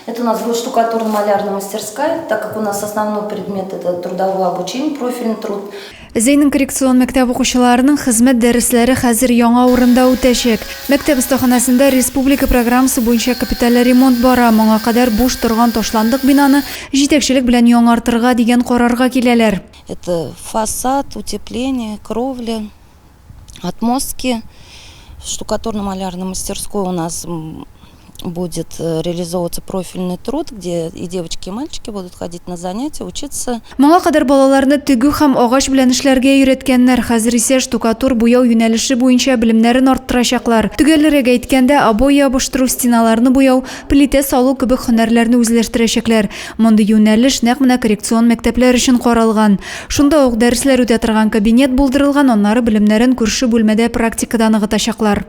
Это у нас будет штукатурно-малярная мастерская, так как у нас основной предмет это трудовое обучение, профильный труд. Зәйнең коррекцион мәктәп укучыларының хезмәт дәресләре хәзер яңа урында үтәчәк. Мәктәп остаханәсендә республика программасы буенча капиталь ремонт бара. Моңа кадәр буш торган ташландык бинаны җитәкчелек белән яңартырга дигән карарга киләләр. Это фасад, утепление, кровля, отмостки. В штукатурно-малярной мастерской у нас будет реализовываться профильный труд, где и девочки, и мальчики будут ходить на занятия, учиться. Моңа кадәр балаларны тегү һәм агач белән эшләргә өйрәткәннәр, хәзер исә штукатур буяу юнәлеше буенча белемнәрен арттырачаклар. Төгәлрәк әйткәндә, обои ябыштыру, стеналарны буяу, плитә салу кебек һөнәрләрне үзләштерәчәкләр. Мондый юнәлеш нәкъ менә коррекцион мәктәпләр өчен каралган. Шунда ук дәресләр үтә торган кабинет булдырылган, аннары белемнәрен күрше бүлмәдә практикада ныгытачаклар.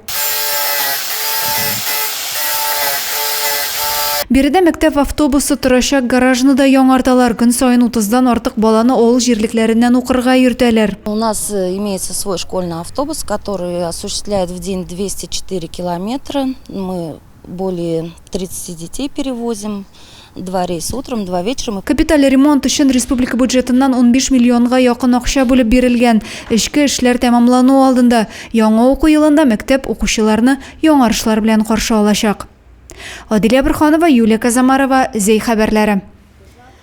Биредә мәктәп автобусы торачак гаражны да яңарталар. Көн саен утыздан артык баланы авыл җирлекләреннән укырга йөртәләр. У нас имеется свой школьный автобус, который осуществляет в день 204 километра. Мы более 30 детей перевозим. Два рейса утром, два вечером. Капиталь ремонт өчен республика бюджетыннан 15 миллионга якын акча бүлеп бирелгән. Эчке эшләр тәмамлану алдында. Яңа уку елында мәктәп укучыларны яңарышлар белән каршы алачак. Адилә Борһанова, Юлия Казамарова, Зәй хәбәрләре.